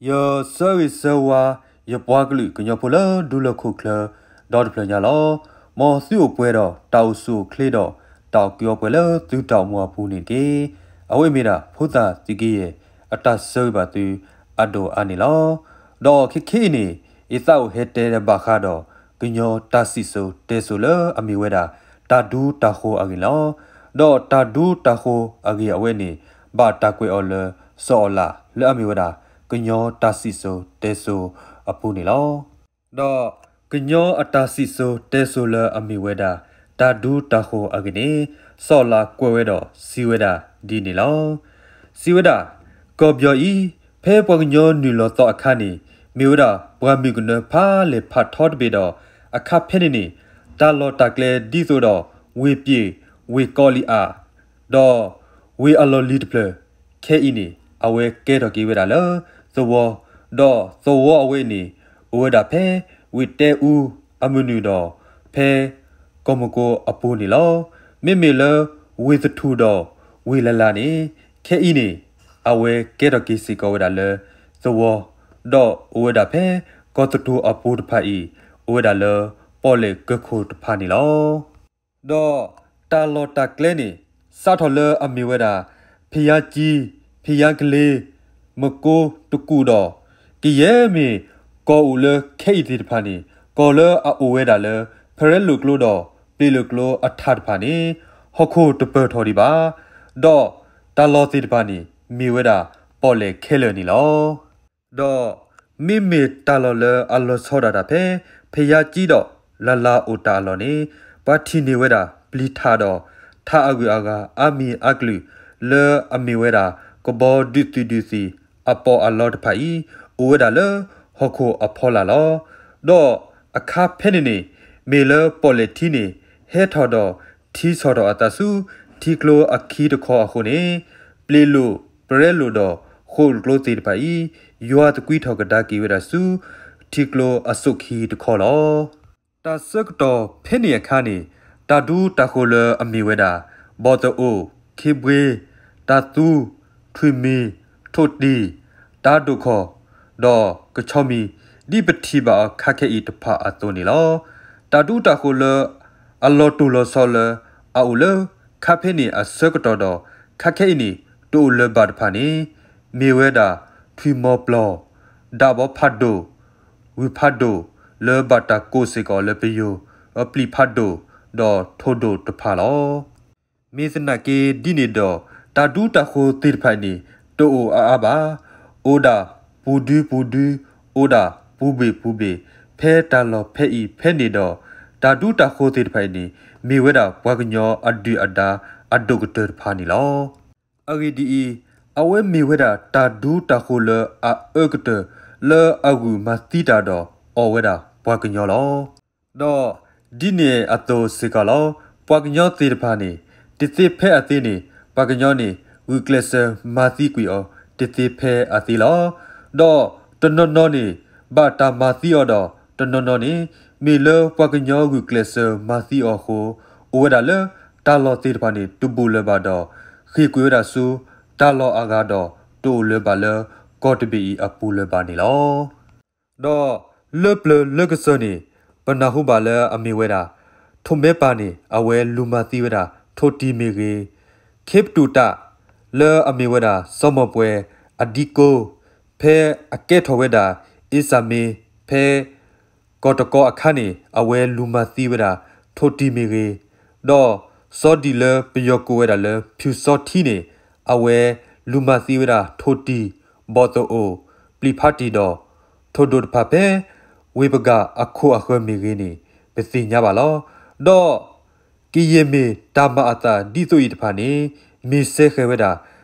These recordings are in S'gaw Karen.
ယဆၢဂ့ၤဆၢဝါ ယပှၤကလုာ်ကညီဖိလၢဒူလၢၢ်ခိၣ်ချၢ ဒီတဖျၢၣ်ညါလီၤ. မ်သုအိၣ်ပှဲၤဒီးတၢ်အိၣ်ဆူၣ်အိၣ်ချ့ဒီး တၢ်အိၣ်ကူအိၣ်ပှဲၤလၢသုတၢ်အိၣ်မူအပူၤန့ၣ်တက့ၢ်. အဝဲအံၤမ့ၢ်ဒၣ် ဖိသၣ်သုးက့ယဲၢ် အတၢ်ဆၢဂ့ၤဘၣ်သု အဒိၣ်အါန့ၣ်လီၤ. ဒီးခဲခဲအံၤန့ၣ် ယသးအိၣ်ဟဲတဲဘၣ်ဃးဒီး ကညီတၢ်စံၣ်စိၤတဲစိၤလၢအမ့ၢ်ဝဲဒၣ် တၢ်ဒူတၢ်ဃိၤအဂ့ၢ်န့ၣ်လီၤ. ဒီးတၢ်ဒူတၢ်ဃိၤအဂ့ၢ်အဝဲန့ၣ် ဘၣ်တၢ်ကွဲးအီၤလၢ စီၤအီလးလၢအမ့ၢ်ဝဲဒၣ် ကညီတၢ်စံၣ်စိၤတဲစိၤအပူၤန့ၣ်လီၤ. ဒီးကညီအတၢ်စံၣ်စိၤတဲစိၤလၢအမ့ၢ်ဝဲဒၣ် တၢ်ဒူတၢ်ဃိၤအဂ့ၢ်န့ၣ် စီၤအီလးကွဲးဝဲဒီးစံးဝဲဒၣ်ဒ်န့ၣ်လီၤ. စံးဝဲဒၣ်, ကီၢ်ပယီၤအံၤ ဖဲပှၤကညီနုာ်လီၤသီအခါန့ၣ် မ့ၢ်ဝဲဒၣ်ပှၤမုၣ်ကနၢဖးလဲၢ်ဖးထီတဘ့ၣ်ဒီး အခါဖဲန့ၣ်န့ၣ် တၢ်လီၢ်တၢ်ကျဲဒ်သိးဒီး ဝ့ၢ်ပၠ့ၣ်, ဝ့ၢ်ကီလံအး, ဒီးဝ့ၢ်အလီၢ်လံၤတဖျၢၣ် ခဲအံၤန့ၣ် အဝဲကဲထီၣ်က့ၤဝဲဒၣ်လၢသဝီ, ဒီးသဝီအဝဲအံၤန့ၣ် အိၣ်ဝဲဒၣ်ဖဲဝ့ၢ်တဲအူအမုၢ်နုာ်ဒီး ဖဲကီၢ်မကိအပူၤန့ၣ်လီၤ. မ့မ့ၢ်လၢဝ့ၢ်သထူၣ်ဒီးဝ့ၢ်လၢ်လၢ်န့ၣ် ခဲအံၤန့ၣ် အဝဲကဲထီၣ်က့ၤစ့ၢ်ကီးဝဲဒၣ်လၢသဝီ, ဒီးအိၣ်ဝဲဒၣ်ဖဲကီၢ်သထူၣ်အပူၤတဖၣ်အံၤ အိၣ်ဝဲဒၣ်လၢပီၣ်လဲၣ်ကၢၢ်ခိၣ်တဖၣ်န့ၣ်လီၤ. ဒီးတၢ်လီၢ်တၢ်ကျဲန့ၣ် စးထီၣ်လၢအမ့ၢ်ဝဲဒၣ် ဖယါကၠံ, ဖယါကလ့, မကိတကူၣ်ဒီး ကယဲၢ်မ့ၢ်ကီၢ်အိၣ်လၢခဲအံၤသ့ၣ်တဖၣ်န့ၣ် ကီၢ်လၢအအိၣ်ဝဲဒၣ်လၢ ဖရဲလိာ်ကျိဒီးပျ့ၤလိာ်ကျိအထးတဖၣ်န့ၣ် ဟီၣ်ခိၣ်တပၢၢ်ထီၣ်ဒံးဘၣ်. ဒီးတၢ်လီၢ်သ့ၣ်တဖၣ်န့ၣ် မ့ၢ်ဝဲဒၣ်ပီၣ်လဲၣ်ခဲလၢာ်န့ၣ်လီၤ. ဒီးမ့မ့ၢ်တၢ်လီၢ်လၢအလီၤဆီဒၣ်တၢ်ဖဲ ဖယါကၠံဒီးလၢ်လၢ်အိၣ်တၢ်အလီၢ်န့ၣ် ပှၤထံၣ်န့ၢ်ဝဲဒၣ်ပျံၤထးဒီး ထးအဂုၤအဂၤအါမံၤအါကလုာ် လၢအမ့ၢ်ဝဲဒၣ် ကဘီဒုးသုးဒုးသံၣ်အပီၣ်အလီတဖၣ်အံၤ အိၣ်ဝဲဒၣ်လၢဟီၣ်ခိၣ်အဖီလာ်လီၤ. ဒီးအခါဖဲန့ၣ်န့ၣ် မ့ၢ်လၢပီၣ်လဲၣ်ထံန့ၣ် ဟဲထီၣ်ဒီးထံဆီၣ်ထီၣ်အသးဆူ ထံကျိအခံတခီအဃိန့ၣ် ပျ့ၤလိာ်, ဖရဲလိာ်ဒီးဃိၣ်လိာ်ကျိသ့ၣ်တဖၣ်အံၤ ယွၤသကွံာ်ထီၣ်ကဒါက့ၤဝဲဒၣ်ဆူ ထံကျိအစိၣ်ခံတခီလီၤ. တၢ်ဆၢကတီၢ်ဖဲန့ၣ်အခါန့ၣ် တၢ်ဒူတၢ်ဃိၤလၢအမ့ၢ်ဝဲဒၣ် ဘီၣ်သအိၣ်, ခ့ဘှ့, တၢ်သူ, ထွံၣ်မံၤ, ထိၣ်တံၢ်, တၢ်ဒိၣ်ခီၣ်, ဒီးကဆီမံၤ ဒ်ပထံၣ်ဘၣ်အီၤခါခဲအံၤတဖၣ်အသိးန့ၣ်လီၤ. တၢ်ဒူတၢ်ဃိၤလၢအလီၤတိၢ်လီၤဆီလၢအအိၣ်လၢ ခါဖဲန့ၣ်အဆၢကတီၢ်ဒီး ခါခဲအံၤန့ၣ် တအိၣ်လၢၤဘၣ်တဖၣ်န့ၣ် မ့ၢ်ဝဲဒၣ် ထွံၣ်မီၤပျီၢ်, ဒၣ်ဘီဖးဒိၣ်, ဂုၢ်ဖးဒိၣ် လၢဘၣ်တၢ်ကိးစ့ၢ်ကီးလၢပယိၤ ပျံၤဖးဒိၣ် ဒီးထိၣ်ဒိၣ်တဖၣ်လီၤ. မ့ၢ်သနာ်က့ဒ်န့ၣ်ဒီး တၢ်ဒူတၢ်ဃိၤသ့ၣ်တဖၣ်အံၤန့ၣ် တအိၣ်အါအါဘၣ်. အိၣ်ဒၣ်ပူၤဒုပူၤဒု, အိၣ်ဒၣ်ပူၤဘ့ၣ်ပူၤဘ့ၣ် ဖဲတၢ်လီၢ်ဖဲအံၤဖဲန့ၣ်ဒီး တၢ်ဒူတၢ်ဃိၤသ့ၣ်တဖၣ်အံၤန့ၣ် မ့ၢ်ဝဲဒၣ်ပှၤကညီအဒုၣ်အဒါအဒိၣ်ကတၢၢ်တဖၣ်န့ၣ်လီၤ. အဂ့ၢ်ဒ်အံၤ, အဝဲမ့ၢ်ဝဲဒၣ်တၢ်ဒူတၢ်ဃိၤလၢအအၢကတၢၢ် လၢအဂုာ်မၤသံတၢ်ဒီးအီၣ်ဝဲဒၣ်ပှၤကညီလီၤ. ဒီးဒ်န့ၣ်အသိးစ့ၢ်ကီးလီၤ. ပှၤကညီသ့ၣ်တဖၣ်န့ၣ် တသ့ဖဲအသ့န့ၣ် ပှၤကညီန့ၣ် ဂုာ်ကျဲးစၢးမၤသံကွံာ်အီၤ တသ့ဖဲအသ့လီၤ. ဒီးတနီၤနီၤန့ၣ် ဘၣ်တၢ်မၤသံအီၤဒီး တနီၤနီၤန့ၣ် မ့ၢ်လၢပှၤကညီဂုာ်ကျဲးစၢးမၤသံအီၤအဃိ အိၣ်ဝဲဒၣ်လၢတၢ်လီၢ်သ့ၣ်တဖၣ်န့ၣ် တဘူးလၢၤဘၣ်ဒီး ဃ့ၢ်ကွံာ်ဝဲဒၣ်ဆူတၢ်လီၢ်အဂၤဒီး တအိၣ်လၢၤဘၣ်လၢကီၢ်တဘ့ၣ်အံၤအပူၤလၢၤဘၣ်န့ၣ်လီၤ. ဒီးလၢပျၢၤလၢကစၢၢ်န့ၣ် ပနၢ်ဟူဘၣ်လၢအမ့ၢ်ဝဲဒၣ် ထိၣ်မဲပၢ်န့ၣ် အဝဲလူၤမၤသံဝဲဒၣ်ထိၣ်တံၢ်မ့ၢ်ဂ့ၤ, ခ့ပတူာ်တၢ် လၢအမ့ၢ်ဝဲဒၣ်စီၤမီၢ်ပှဲၤအဒံကိ ဖဲအကဲထီၣ်ဝဲဒၣ် အ့စၢ်မ့ၢ် ဖဲ ကီၢ်တကီအခါန့ၣ် အဝဲလူၤမၤသံဝဲဒၣ်ထိၣ်တံၢ်မ့ၢ်ဂ့ၤ, ဒီးစီၤဒံၣ်လၢပယီၤကိးဝဲဒၣ်လၢဖၠူၣ်စီထံန့ၣ် အဝဲလူၤမၤသံဝဲဒၣ်ထိၣ်တံၢ်, ဘီၣ်သအိၣ်, ပျံၤဖးတံၢ်ဒီး ထိၣ်ဒိၣ်တဖၣ်ဖဲ ဝ့ၢ်ပဂၢ်အခိၣ်အဃၢၤမ့ၢ်ဂ့ၤန့ၣ် ပသ့ၣ်ညါဘၣ်လီၤ. ဒီးကယဲၢ်မ့ၢ်တၢ်မၤအသးဒ်သိးအံၤတဖၣ်န့ၣ် မ့ၢ်စဲဃဲၤဝဲဒၣ်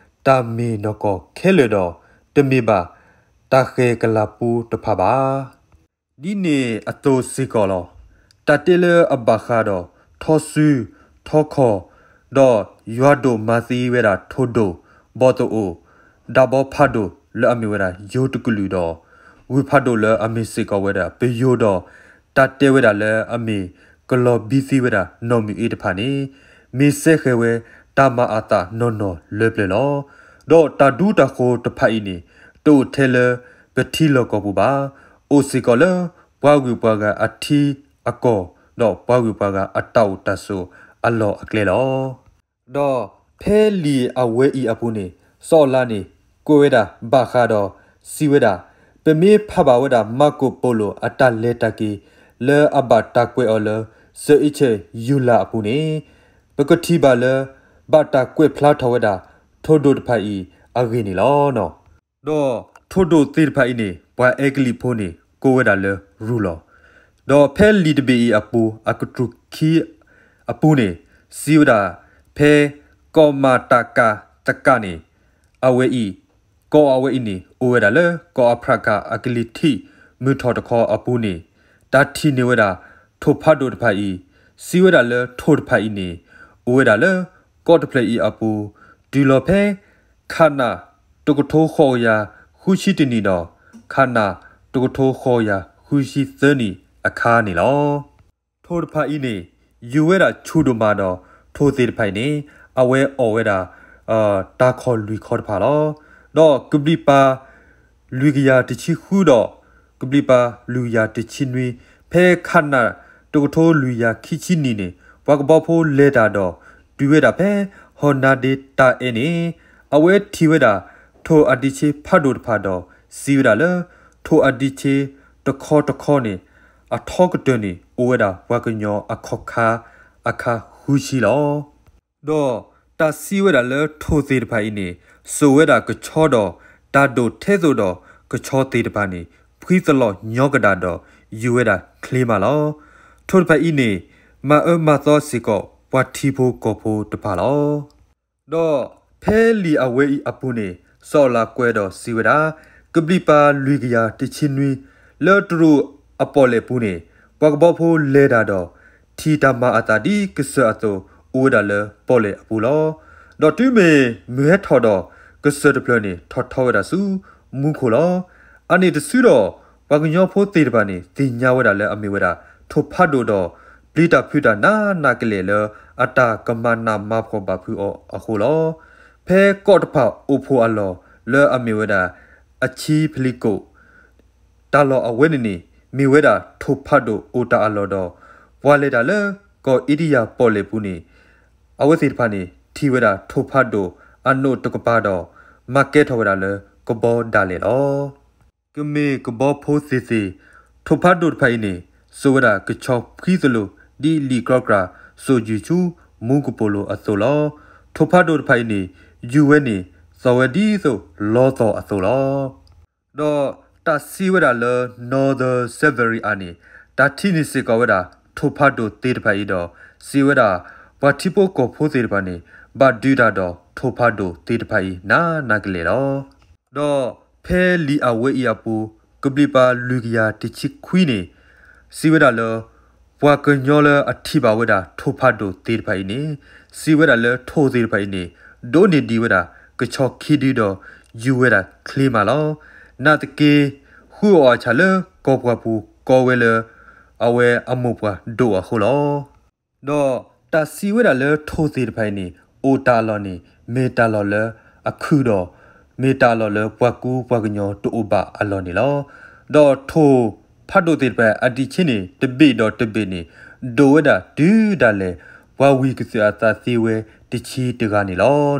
တၢ်မ့ၢ်နီၢ်ကီၢ်ခဲလၢာ်ဒီး တမ့ၢ်ဘၣ်တၢ်ဃဲၤကလၤပူတဖၣ်ဘၣ်. ဒ်န့ၣ်အသိးစ့ၢ်ကီးလီၤ. တၢ်တဲလၢအဘၣ်ဃးဒီးထီစု, ထီခီၣ်, ဒီးယွၤဒိၣ်မၤသံဝဲဒၣ်ထိၣ်ဒိၣ်, ဘီၣ်သအိၣ်, ဒၣ်ဘီဖးဒိၣ်လၢအမ့ၢ်ဝဲဒၣ်ယိၤတကလုာ်ဒီး ဂုၢ်ဖးဒိၣ်လၢအမ့ၢ်စ့ၢ်ကီးဝဲဒၣ်ပယိၤဒီး တၢ်တဲဝဲဒၣ်လၢအမ့ၢ်ကလီၤဘံသံဝဲဒၣ်နီၢ်မုၢ်အ့တဖၣ်န့ၣ် မ့ၢ်စဲဃဲၤဝဲတၢ်မၤအသးနီၢ်နီၢ်လၢပျၢၤလီၤ. ဒီးတၢ်ဒူတၢ်ဃိၤတဖၣ်အံၤန့ၣ် တအိၣ်ထဲလၢ ပထံလီၢ်ကီၢ်ပူၤဘၣ်. အိၣ်စ့ၢ်ကီးလၢ ပှၤဂုၤပှၤဂၤအထံအကီၢ် ဒီးပှၤဂုၤပှၤဂၤအတၢ်အိၣ်တၢ်ဆိးအလီၢ်အကျဲလီၤ. ဒီးဖဲလံာ်အဝဲအံၤအပူၤန့ၣ် စီၤအၤလးန့ၣ် ကွဲးဝဲဒၣ်ဘၣ်ဃးဒီးစံးဝဲဒၣ်, ပမ့ၢ်ဖးဘၣ်ဝဲဒၣ် မၢ်ကိၣ်ပိလိာ်အတၢ်လဲၤတၢ်က့ၤ လၢအဘၣ်တၢ်ကွဲးအီၤလၢ စၢအ့ဆၢၣ်ယူၤလၢ်အပူၤန့ၣ် ပကထံၣ်ဘၣ်လၢ ဘၣ်တၢ်ကွဲးဖျါထီၣ်ဝဲဒၣ် ထိၣ်ဒိၣ်တဖၣ်အံၤအဂ့ၢ်န့ၣ်လီၤ. ဒီးထိၣ်ဒိၣ်သ့ၣ်တဖၣ်အံၤန့ၣ် ပှၤအဲကလံးဖိန့ၣ် ကိးဝဲဒၣ်လၢရူၢ်လီၤ. ဒီးဖဲလံာ်တဘ့ၣ်အံၤအပူၤ အကတြူၢ်ခံအပူၤန့ၣ် စံးဝဲဒၣ်, ဖဲကီၢ်မၤတၢ်ကၤသကးန့ၣ် အဝဲအံၤ ကီၢ်အဝဲအံၤန့ၣ် အိၣ်ဝဲဒၣ်လၢ ကီၢ်အဖရကၤအကလံၤထံးမုၢ်ထီၣ်တခီအပူၤန့ၣ် တၢ်ထံၣ်န့ၢ်ဝဲဒၣ် ထိၣ်ဖးဒိၣ်တဖၣ်အံၤ, စံးဝဲဒၣ်လၢထိၣ်တဖၣ်အံၤန့ၣ် အိၣ်ဝဲဒၣ်လၢ ကီၢ်တဖျၢၣ်အံၤအပူၤ တုၤလီၤဖဲ ခးနၣ် တကထိဃိးကယၤဃုဆံတနံၣ်ဒီး ခးနၣ် တကထိဃိးကယၤဃုဆံသၢနံၣ်အခါန့ၣ်လီၤ. ထိၣ်တဖၣ်အံၤန့ၣ် ယူၤဝဲဒၣ်ဆူၣ်ဒိၣ်မးဒီး ထိၣ်သ့ၣ်တဖၣ်အံၤန့ၣ် အဝဲအိၣ်ဝဲဒၣ် တၢ်ခီၣ်လွံၢ်ခီတဖၣ်လီၤ. ဒီးကဘျံးပၤလွံၢ်ကယၤတဆံဃုဒီး ကဘျံးပၤလွံၢ်ကယၤတဆံနွံ ဖဲခးနၣ်တကထိလွံၢ်ကယၤခံဆံနံၣ်န့ၣ် ပှၤကဘီဖိလဲၤတၢ်ဒီး တုၤဝဲဒၣ်ဖဲ ဟီၣ်နါဒ့တၢ်အဲၣ်န့ၣ် အဝဲထံၣ်ဝဲဒၣ် ထိၣ်အဒံးဆ့ဖးဒိၣ်တဖၣ်ဒီး စံးဝဲဒၣ်လၢ ထိၣ်အဒံးဆ့တခီတခီန့ၣ် အထီကတၢၢ်န့ၣ် အိၣ်ဝဲဒၣ်ပှၤကညီအခီၣ်ခါအခါဃုဆံလီၤ. ဒီးတၢ်စံးဝဲဒၣ်လၢထိၣ်သ့ၣ်တဖၣ်အံၤန့ၣ် စိာ်ဝဲဒၣ်ကဆီဒီး တၢ်ဒိၣ်ထဲသိးဒီးကဆီသ့ၣ်တဖၣ်န့ၣ် ဖှံသလီၢ်ညီကဒၣ်ဒီး ယူၤဝဲဒၣ်ချ့မးလီၤ. ထိၣ်တဖၣ်အံၤန့ၣ် မၤအၢမၤသီစ့ၢ်ကီး ပှၤထံဖိကီၢ်ဖိတဖၣ်လီၤ. ဒီးဖဲလံာ်အဝဲအံၤအပူၤန့ၣ် စီၤအၤလးကွဲးဒီးစံးဝဲဒၣ်, ကဘျံးပၤလွံၢ်ကယၤတဆံနွံ လၢတရူးအပီၣ်လဲၣ်ပူၤန့ၣ် ပှၤကဘီဖိလဲၤတၢ်ဒီး ထံၣ်တၢ်မၤအသးဒ်ကစၢၢ်အသိး အိၣ်ဝဲဒၣ်လၢပီၣ်လဲၣ်အပူၤလီၤ. ဒီးတုၤမ့ၢ်မုၢ်ဟဲထီၣ်ဒီး ကစၢၢ်တဖျၢၣ်န့ၣ် ထီၣ်ထီဝဲဒၣ်ဆူမူခိၣ်လီၤ. အန့ၣ်တစုဒီး ပှၤကညီဖိသ့ၣ်တဖၣ်န့ၣ် သ့ၣ်ညါဝဲဒၣ်လၢအမ့ၢ်ဝဲဒၣ် ထိၣ်ဖးဒိၣ်ဒီး ပျံၤတၢ်ဖုးတၢ်နးနးကလဲာ်လၢ အတၢ်ကမၤနးမၤဖှီၣ်ဘၣ်ဖုးအီၤအဃိလီၤ. ဖဲကီၢ်တဖၣ်အိၣ်ဖှိၣ်အလီၢ်လၢအမ့ၢ်ဝဲဒၣ် အဆံဖလံးကိာ် တၢ်လီၢ်အဝဲန့ၣ်န့ၣ် မ့ၢ်ဝဲဒၣ်ထိၣ်ဖးဒိၣ်အိၣ်တၢ်အလီၢ်ဒီး ပှၤလဲၤတၢ်လၢကီၢ်အ့ဒံယၤပီၣ်လဲၣ်ပူၤန့ၣ် အဝဲသ့ၣ်တဖၣ်န့ၣ် ထံၣ်ဝဲဒၣ်ထိၣ်ဖးဒိၣ်အနိၣ်တကပၤဒီး မၤကဲထီၣ်ဝဲဒၣ်လၢကဘီဒၣ်လဲာ်လီၤ. ကမ့ၢ်ကဘီဖိသ့ၣ်သ့ၣ် ထိၣ်ဖးဒိၣ်တဖၣ်အံၤန့ၣ် စိာ်ဝဲဒၣ်ကဆီဖှံသလိာ် ဒ်လံာ်ကြီကြာ်စိာ်ယုၢ်ဆူမူကပိာ်လိၤအသိးလီၤ. ထိၣ်ဖးဒိၣ်တဖၣ်အံၤန့ၣ် ယူၤဝဲန့ၣ် သီၣ်ဝဲဒ်သိးလီသီၣ်အသိးလီၤ. ဒီးတၢ်စံးဝဲဒၣ်လၢ Northern Siberian န့ၣ် တၢ်ထံၣ်န့ၢ်စ့ၢ်ကီးဝဲဒၣ် ထိၣ်ဖးဒိၣ်သ့ၣ်တဖၣ်အံၤဒီး စံးဝဲဒၣ် ပှၤထံဖိကီၢ်ဖိသ့ၣ်တဖၣ်န့ၣ် ဘၣ်ဒုးတၢ်ဒီးထိၣ်ဖးဒိၣ်သ့ၣ်တဖၣ်အံၤ နးနးကလဲာ်လီၤ. ဒီးဖဲလံာ်အဝဲအံၤအပူၤ ကဘျံးပၤလွံၢ်ကယၤတဆံခွံန့ၣ် စံးဝဲဒၣ်လၢ ပှၤကညီလၢအထံၣ်ဘၣ်ဝဲဒၣ်ထိၣ်ဖးဒိၣ်သ့ၣ်တဖၣ်အံၤန့ၣ် စံးဝဲဒၣ်လၢထိၣ်သ့ၣ်တဖၣ်အံၤန့ၣ် ဒိးန့ၢ်ဒံးဝဲဒၣ် ကဆီခံဒုဒီး ယူၤဝဲဒၣ်ချ့မးလီၤ. နာ်သက့ ဃုအီၣ်အဆၣ်လၢကီၢ်ပှၢ်ပူၤ ကီဝဲလၢ အဝဲအမိၢ်ပှၢ်ဒိၣ်အဃိလီၤ. ဒီးတၢ်စံးဝဲဒၣ်လၢထိၣ်သ့ၣ်တဖၣ်အံၤန့ၣ် အိၣ်တၢ်အလီၢ်န့ၣ် မ့ၢ်တၢ်လီၢ်လၢအခုၣ်ဒီး မ့ၢ်တၢ်လီၢ်လၢပှၤကူပှၤကညီတအိၣ်ဘၣ်အလီၢ်န့ၣ်လီၤ. ဒီးထိၣ်ဖးဒိၣ်သ့ၣ်တဖၣ်အဒံးဆ့န့ၣ် တဘ့ၣ်ဒီးတဘ့ၣ်န့ၣ် ဒိၣ်ဝဲဒၣ်တုၤဒၣ်လဲာ် ပှၤဝံၤကသုးအသးသ့ဝဲတဆံတဂၤန့ၣ်လီ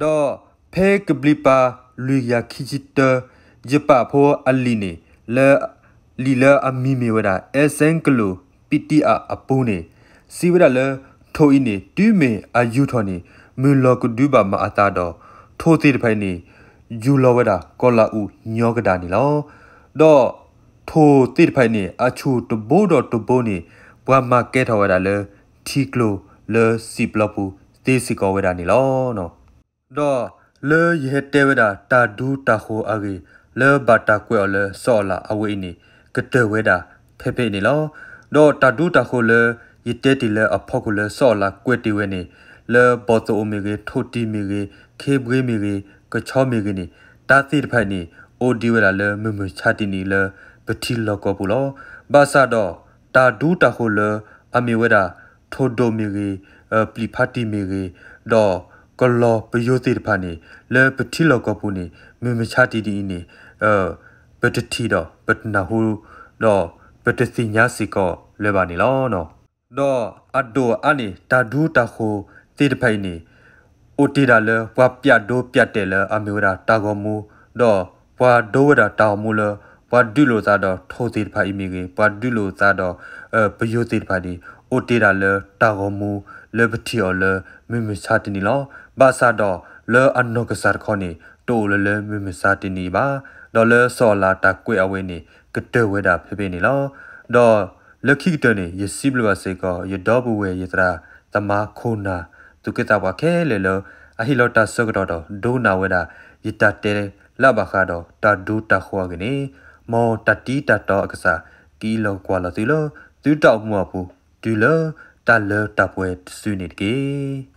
ၤ. ဒီးဖဲကဘျံးပၤလွံၢ်ကယၤခံဆံတၢ ယပာ်ဖိအလံာ်န့ၣ် လၢ လံာ်လၢအမံၤမ့ၢ်ဝဲဒၣ် Encyclopedia အပူၤန့ၣ် စံးဝဲဒၣ်လၢ ထိၣ်အံၤန့ၣ် တုၤမ့ၢ်အယူၤထီၣ်န့ၣ် မုၢ်လီၤကဒုဘၣ်မၤအသးဒီး ထိၣ်သ့ၣ်တဖၣ်အံၤန့ၣ် ယူၤလီၤဝဲဒၣ်ကီၤလၤအူးညီကဒၣ်န့ၣ်လီၤ. ဒီးထိၣ်သ့ၣ်တဖၣ်အံၤန့ၣ် အဆူၣ်တဘိဒီးတဘိန့ၣ် ပှၤမၤကဲထီၣ်ဝဲဒၣ်လၢ ထံကျိလၢစံာ်ပျီပူၤသ့စ့ၢ်ကီးဝဲဒၣ်န့ၣ်လီၤ. ဒီးလၢယဟဲတဲဝဲဒၣ်တၢ်ဒူတၢ်ဃိၤအဂ့ၢ် လၢဘၣ်တၢ်ကွဲးအီၤလၢစီၤအၤလးအဝဲအံၤန့ၣ် ကတၢၢ်ဝဲဒၣ်ဖဲဖဲအံၤန့ၣ်လီၤ. ဒီးတၢ်ဒူတၢ်ဃိၤလၢ ယတဲတ့ၢ်လၢအဖီခိၣ်လၢစီၤအၤလးကွဲးတ့ၢ်ဝဲန့ၣ် လၢဘီၣ်သိၣ်အိၣ်မ့ၢ်ဂ့ၤ ထိၣ်တံၤမ့ၢ်ဂ့ၤ ခ့ဘှ့မ့ၢ်ဂ့ၤ ကဆီမ့ၢ်ဂ့ၤန့ၣ် တၢ်သ့ၣ်တဖၣ်အံၤန့ၣ် အိၣ်ဒံးဝဲဒၣ်လၢမုၢ်မုၢ်ဆါတနံၤလၢပထံလီၢ်ကီၢ်ပူၤလီၤ. ဘၣ်ဆၣ်ဒီး တၢ်ဒူတၢ်ဃိၤလၢအမ့ၢ်ဝဲဒၣ် ထိၣ်ဒိၣ်မ့ၢ်ဂ့ၤ ပျံၤဖးတံၢ်မ့ၢ်ဂ့ၤ ဒီးကလီၤပယိၤသ့ၣ်တဖၣ်န့ၣ် လၢပထံလီၢ်ကီၢ်ပူၤန့ၣ် မုၢ်မုၢ်ဆါတနံၤအံၤန့ၣ် ပတထံၣ်ဒီးပတနၢ်ဟူ ဒီးပတသ့ၣ်ညါစ့ၢ်ကီးလၢၤဘၣ်န့ၣ်လီၤ. ဒီးအဒိၣ်အအါန့ၣ် တၢ်ဒူတၢ်ဃိၤသ့ၣ်တဖၣ်အံၤန့ၣ် အိၣ်တ့ၢ်ဒၣ်လၢပှၤပျးဒိပျးတဲာ်လၢအမ့ၢ်ဝဲဒၣ်တၢ်ဂီၤမူ, ဒီးပှၤဒိဝဲဒၣ်တၢ်ဂီၤမူလၢ ပှၤဒုးလိာ်သးဒီးထိၣ်သ့ၣ်တဖၣ်အံၤမ့ၢ်ဂ့ၤ, ပှၤဒုးလိာ်သးဒီး ပယိၤသ့ၣ်တဖၣ်န့ၣ် အိၣ်တ့ၢ်ဒၣ်လၢတၢ်ဂီၤမူလၢပထံၣ်အီၤလၢမုၢ်မဆါတနံၤလီၤ. ဘၣ်ဆၣ်ဒီးလၢအနီၢ်ကစၢ်တခီန့ၣ် တအိၣ်လၢလၢမုၢ်မဆါတနံၤအံၤဘၣ်. ဒီးလၢစီၤအၤလးတၢ်ကွဲးအဝဲန့ၣ် ကတၢၢ်ဝဲဒၣ်ဖဲဖဲန့ၣ်လီၤ. ဒီးလၢခံကတၢၢ်န့ၣ် ယစံးဘျုးဘၣ်စ့ၢ်ကီး ယဒီပုၢ်ဝဲၢ်ယသရၣ်သမါခိၣ်နၢ် သူၣ်က့သးပှၢ်ခဲလၢာ်လၢ အဟ့ၣ်လီၤတၢ်ဆၢကတီၢ်ဒီးဒိကနၣ်ဝဲဒၣ် ယတၢ်တဲလၢဘၣ်ဃးဒီးတၢ်ဒူတၢ်ဃိၤအဂ့ၢ်န့ၣ်, မ်တၢ်တံတၢ်တီအကစၢ် ကအံးလီၤကွၢ်လီၤသုလၢ သုတၢ်အိၣ်မူအပူၤ တုၤလၢတၢ်လၢတၢ်ပှဲၤတစုန့ၣ်တက့ၢ်.